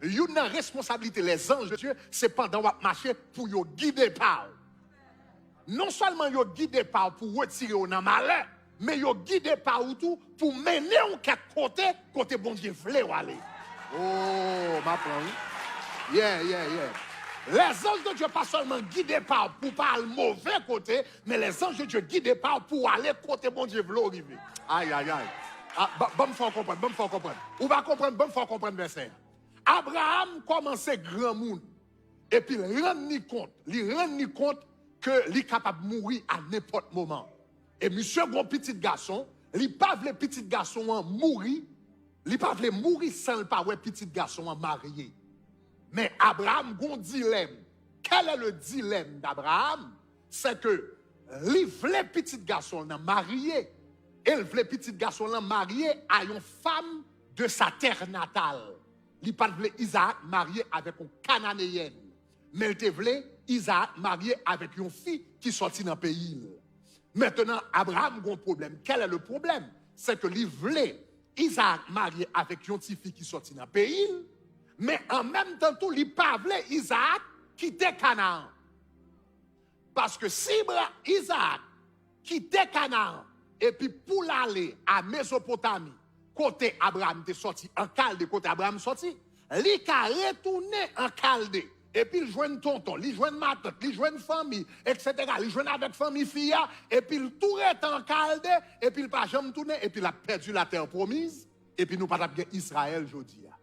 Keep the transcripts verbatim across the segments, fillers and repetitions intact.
Youn nan responsablite lèzanj de Dye, se pandan w ap mache pou yo gide pa w. Non sèlman yo gide pa w pou retire w nan malè, men yo gide pa w tou pou mennen w kèk kote, kote Bondye vle w ale. Oh, m ap pran, wi. Yeah, yeah, yeah. Lèzanj de Dye pa sèlman gide pa w pou w pa al move kote, men lèzanj de Dye gide pa w pou w ale kote Bondye vle w rive. Ay, ay, ay. Ah, ba, ban m fè w konprann, ban m fè w konprann. Ou pa konprann, ban m fè w konprann vèsè a. Abraram kòmanse granmoun, epi l rann li kont, li rann li kont ke li kapab mouri a nenpòt moman. E misye gon pitit gason, li pa vle pitit gason an mouri, li pa vle mouri san l pa wè pitit gason an marye. Men Abraram gon dilèm. Quel est le dilemme d'Abraham? C'est que li vle pitit gason l nan marye, e l vle pitit gason l lan marye a yon fanm de sa terre natale. Li pa t vle Izaak marye avèk yon Kananeyèn, men l te vle Izaak marye avèk yon fi ki sòti nan peyi l. Mentnan, Abraram gon pwoblèm. Quel est le problème? C'est que li vle Izaak marye avèk yon ti fi ki sòti nan peyi l, men an menm tan tou, li pa vle Izaak kite Kanaan. Paske si Ibra-, Izaak kite Kanaan, epi pou l ale a Mezopotami, kote Abraram te sòti, an Kalde, kote Abraram sòti, li ka retounen an Kalde, epi l jwenn tonton, li jwenn matant, li jwenn fanmi, etsetera. Li jwenn avèk fanmi fi a, epi l tou rete an Kalde, epi l pa janm tounen, epi l ap pèdi latè pwomiz, epi nou pa t ap gen Izrayèl jodi a.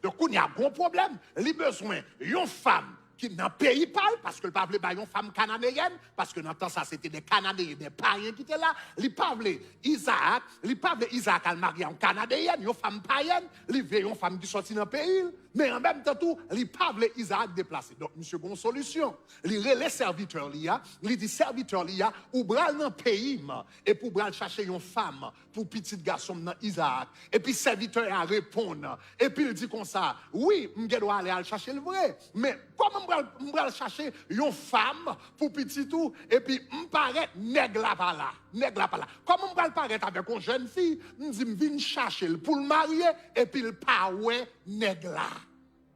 Donk, kounye a, gon pwoblèm. Li bezwen yon fanm ki nan peyi pa l, paske l pa vle bay yon fanm kananeyèn, paske nan tan sa, se te de Kananeyen, de payen ki te la. Li pa vle Izaak, li pa vle Izaak al marye a yon Kananeyèn, yon fanm payèn. Li vle yon fanm ki sòti nan peyi l. Men an menm tan tou, li pa vle Izaak deplase. Donk, misye gon solisyon. Li rele sèvitè li a, li di sèvitè li a, ou pral nan peyi m, epi ou pral chache yon fanm pou pitit gason m nan Izaak. Epi sèvitè a reponn, epi l di konsa, wi, m gen dwa ale al chache l vre, men kòman m pral, m pral chache yon fanm pou pitit ou, epi m parèt nèg la pa la, nèg la pa la. Kòman m pral parèt avèk yon jèn fi, m di m vin chache l pou l marye, epi l pa wè nèg la?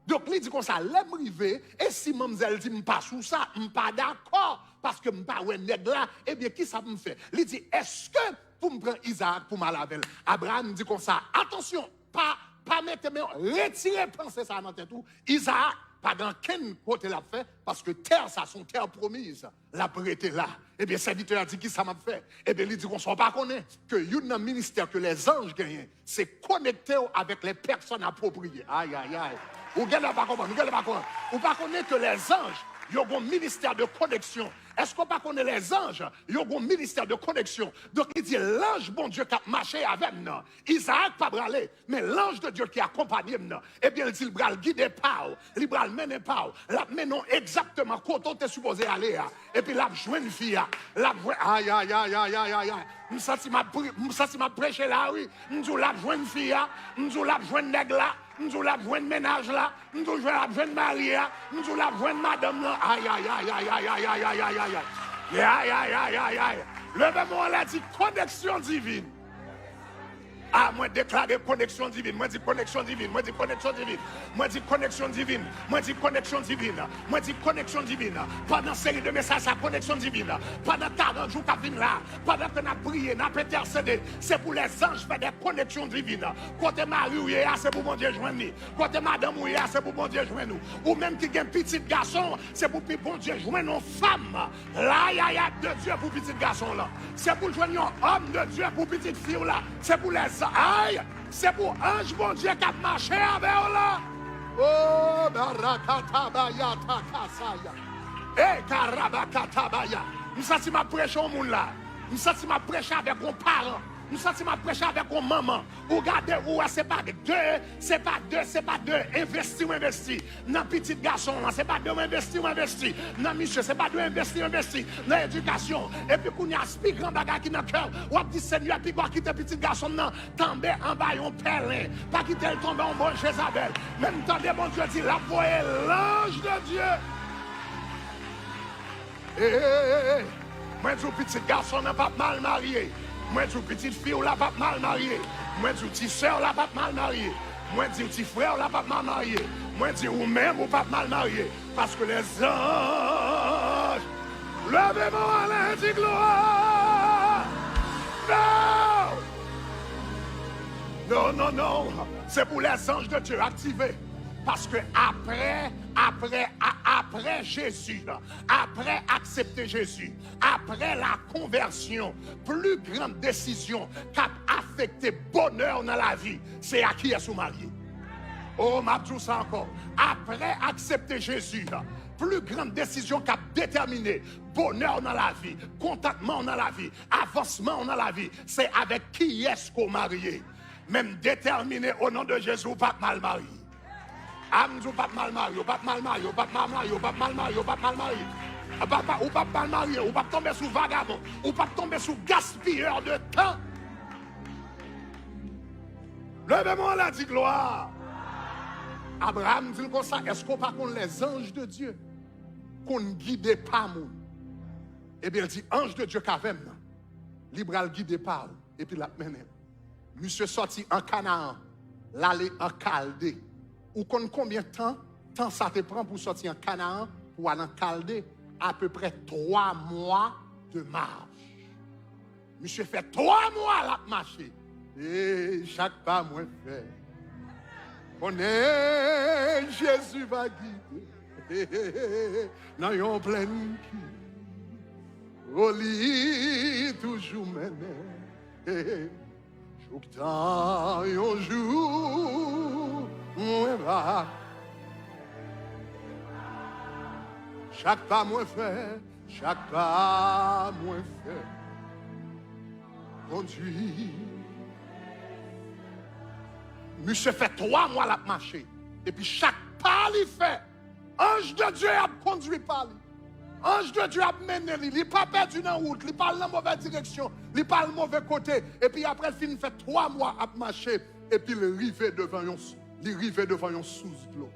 Donk, li di konsa, lè m rive, e si manmzèl di m pa sou sa, m pa dakò, paske m pa wè nèg la, ebyen, kisa pou m fè? Li di, èske pou m pran Izaak pou m al avè l? Abraram di konsa, atansyon, pa, pa mete men, retire panse sa nan tèt ou. Izaak pa gen ankenn kote l ap fè, paske tè sa se yon tè pwomiz. L ap rete la. Ebyen, sèvitè a di, kisa m ap fè? Ebyen, li di konsa, ou pa konnen ke youn nan ministè ke lèzanj genyen, se konekte w avèk les personnes appropriées. Ay, ay, ay. Ou genlè pa konprann, ou genlè pa konprann. Ou pa konnen ke lèzanj, yo gon ministè de koneksyon. Èske w pa konnen lèzanj, yo gon ministè de koneksyon? Donk, li di, lanj Bondye k ap mache avè m nan, Izaak pa prale, men lanj de Dye ki akonpanye m nan, ebyen, l di l pral gide pa w, li pral mennen pa w, l ap mennen w egzakteman kote w te sipoze ale a, epi l ap jwenn fi a, l ap jwenn, ay, ay, ay. M santi m ap pri-, m santi m ap preche la, wi. M di w l ap jwenn fi a, m di w l ap jwenn nèg la, m di w l ap jwenn mennaj la, m di w l ap jwenn mari a, m di w l ap jwenn madanm lan, ay, ay, ay. Leve men w anlè, di, koneksyon divin. Ah, mwen deklare koneksyon divin. Mwen di koneksyon divin. Mwen di koneksyon divin. Mwen di koneksyon divin. Mwen di koneksyon divin. Mwen di koneksyon divin. Pandan seri de mesaj sa, koneksyon divin. Pandan karant jou k ap vin la, pandan ke n ap priye, n ap entèsede, se pou lèzanj fè de koneksyon divin. Kote mari w ye a, se pou Bondye jwenn li. Kote madanm ou ye a, se pou Bondye jwenn ou. Ou menm ki gen pitit gason, se pou pi Bondye jwenn yon fanm layayat de Dye pou pitit gason w lan. Se pou l jwenn yon òm de Dye pou pitit fi w la. Se pou lèzanj, se pou anj Bondye k ap mache avè w lan. Oh, barakatabayatakasaya. E karabakatabaya. M santi m ap preche yon moun la. M santi m ap preche avèk yon paran. M santi m ap preche avèk yon manman. Ou gade, ou wè, se pa de, se pa de, se pa de envesti w envesti nan pitit gason w lan, se pa de w envesti w envesti nan misye, se pa de w envesti w envesti nan edikasyon. Epi kounye a, pi gran bagay ki nan kè w, w ap di, Senyè, pi gwa kite pitit gason m nan tonbe anba yon pèlen, pa kite l tonbe anba yon Jezabèl. Men m tande Bondye di l ap voye lanj de Dye. Ey, ey, ey, ey, ey. Mwen di w pitit gason w lan p ap mal marye. Mwen di w pitit fi w la p ap mal marye. Mwen di w ti sè w la p ap mal marye. Mwen di w, ti frè w la p ap mal marye. Mwen di w, ou menm, ou p ap mal marye. Paske lèzanj, leve men w anlè, di glwa. Non! Non, non, non. Se pou lèzanj de Dye aktive. Paske apre, apre, a- apre Jezi, apre aksepte Jezi, apre la konvèsyon, pli gran desizyon k ap afekte bonè w nan lavi, se a kiyès ou marye. O, m ap di w sa ankò. Apre aksepte Jezi, pli gran desizyon k ap detèmine bonè w nan lavi, kontantman w nan lavi, avansman w nan nan lavi, se avèk kiyès ke w marye. Men m detèmine, o non de Jezi, ou p ap mal marye. A, m di w p ap mal marye, ou p ap mal marye, ou p ap mal marye, ou p ap mal marye, ou p ap mal marye. Ou p ap, ou p ap mal marye, ou p ap tonbe sou vagabon, ou p ap tonbe sou gaspiyè de tan. Leve men w anlè, di glwa. Abraram di l konsa, èske w pa konn lèzanj de Dye konn gide pa moun? Ebyen, l di, anj de Dye k avè m nan, li pral gide pa w, epi l ap mennen w. Misye sòti an Kanaan, l ale an Kalde. Ou konn konbyen tan, tan sa te pran pou sòti an Kanaan pou al an Kalde? Apeprè twa mwa de mach. Misye fè twa mwa l ap mache. E chak pa mwen fè, konnen Jezi va gide nan yon plèn ki, o, li toujou mennen. Jouktan yon jou mwen va, chak pa mwen fè, chak pa mwen fè, kondui. Misye fè twa mwa l ap mache, epi chak pa li fè, anj de Dye ap kondui pa li. Anj de Dye ap mennen li. Li pa pèdi nan wout, li pa al nan movè direksyon, li pa al move kote. Epi apre l fin fè twa mwa ap mache, epi l rive devan yon, li rive devan yon sous dlo.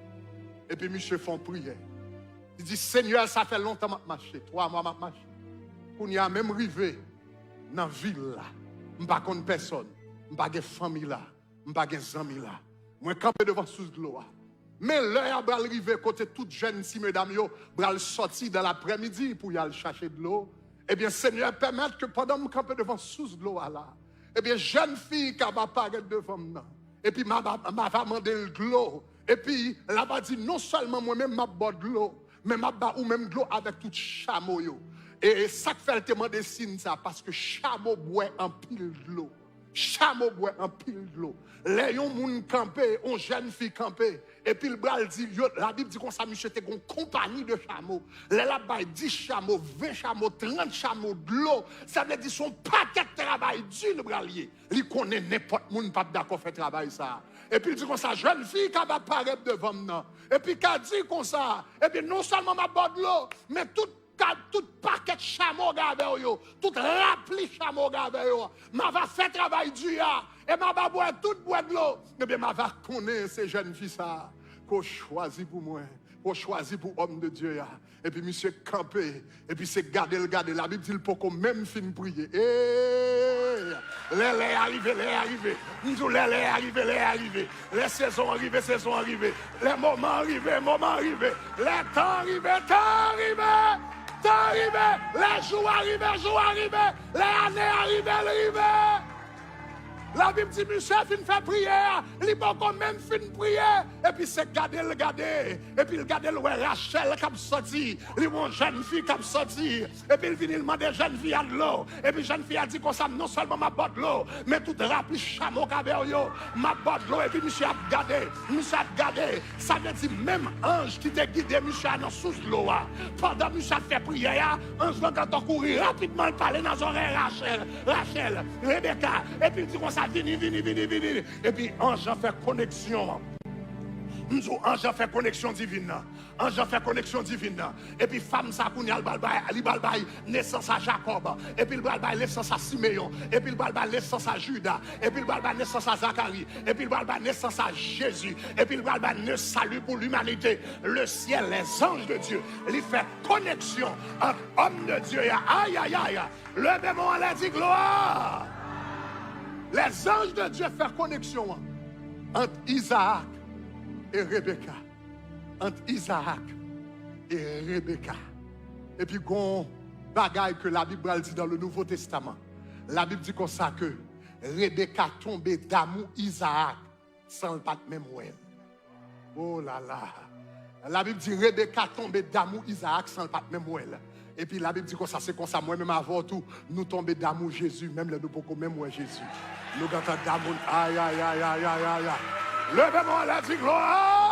Epi misye fè yon priyè. Li di, Senyè, sa fè lontan m ap mache, twa mwa m ap mache. Kounye a, men m rive nan vil la, m pa konn pèsòn, m pa gen fanmi la, m pa gen zanmi la. Mwen kanpe devan sous dlo a. Men lè a pral rive kote tout jèn ti medam yo pral sòti dan laprèmidi pou y al chache dlo. Ebyen, Senyè, pèmèt ke pandan m kanpe devan sous dlo a la, ebyen, jèn fi ka va parèt devan m nan. Epi m a va, m a va mande l dlo. Epi l a va di, non sèlman mwen menm m ap ba w dlo, men m ap ba ou menm dlo avèk tout chamo yo. E sa k fè l te mande siy sa, paske chamo bwè anpil dlo. Chamo bwè anpil dlo. Lè yon moun kanpe, yon jèn fi kanpe, epi l pral di, yo, Labib di konsa, misye te gen yon konpayi de chamo. Lè l ap bay dis chamo, ven chamo, trant chamo dlo, sa vle di se yon pakèt travay di l pral ye. Li konnen nenpòt moun p ap dakò fè travay sa a. Epi l di konsa, jèn fi ka va parèt devan m nan. Epi ka di konsa, epi non sèlman m ap ba w dlo, men tout ka, tout pakèt chamo w gen avè w yo, tout rapli chamo w gen avè yo, m a va fè travay di a, e m a va bwè tout bwè dlo, ebyen m a va konnen se jèn fi sa a ke w chwazi pou mwen, ke w chwazi pou òm de Dye a. Epi misye kanpe, epi se gade l gade, Labib di l poko menm fin priye. E, lè, lè a rive, lè a rive. M di w, lè, lè a rive, lè a rive. Lè sezon an rive, sezon an rive. Lè moman an rive, moman an rive. Lè tan an rive, tan an rive. Tan an rive. Lè jou a rive, jou a rive. Lè ane a rive, l rive. Labib di misye fin fè priyè a, li poko menm fin priye. Epi se gade l gade. Epi l gade l wè Rachèl k ap sòti. Li wè yon jèn fi k ap sòti. Epi l vini, l mande jèn fi a dlo. Epi jèn fi a di konsa, non sèlman m ap ba w dlo, men tout rapli chamo k avè w yo, m ap ba w dlo. Epi misye ap gade, misye ap gade. Sa vle di menm anj ki te gide misye a nan sous dlo a, pandan misye ap fè priyè a, anj lan gentan kouri rapidman, l pale nan zòrèy Rachèl, Rachèl, Rebeka. Epi l di konsa, vini, vini, vini, vini. Epi anj lan fè koneksyon an. M di w, anj lan fè koneksyon divin nan. Anj lan fè koneksyon divin nan. Epi fanm sa kounye a, li pral bay, li pral bay nesans a Jakòb. Epi li pral bay nesans a Simeyon. Epi li pral bay nesans a Jida. Epi li pral bay nesans a Zakari. Epi li pral bay nesans a Jezi. Epi li pral bay ne-, sali pou limanite. Le ciel, les anges de Dieu. Li fè koneksyon ant òm de Dye a. Ayayay. Leve men w anlè, di glwa. Lèzanj de Dye fè koneksyon an. Ant Izaak e Rebeka. Ant Izaak e Rebeka. Epi gon bagay ke Labib pral di dans le Nouveau Testament. Labib di konsa ke Rebeka tonbe damou Izaak san l pa t menm wè l. Oh la la. Labib di Rebeka tonbe damou Izaak san l pa t menm wè l. Epi Labib di konsa, se konsa mwen menm avè w tou, nou tonbe damou Jezi, menm lè nou poko menm wè Jezi. Nou gentan damou l. Ay, ay, ay, ay, ay, ay, ay. Leve men w anlè, di glwa.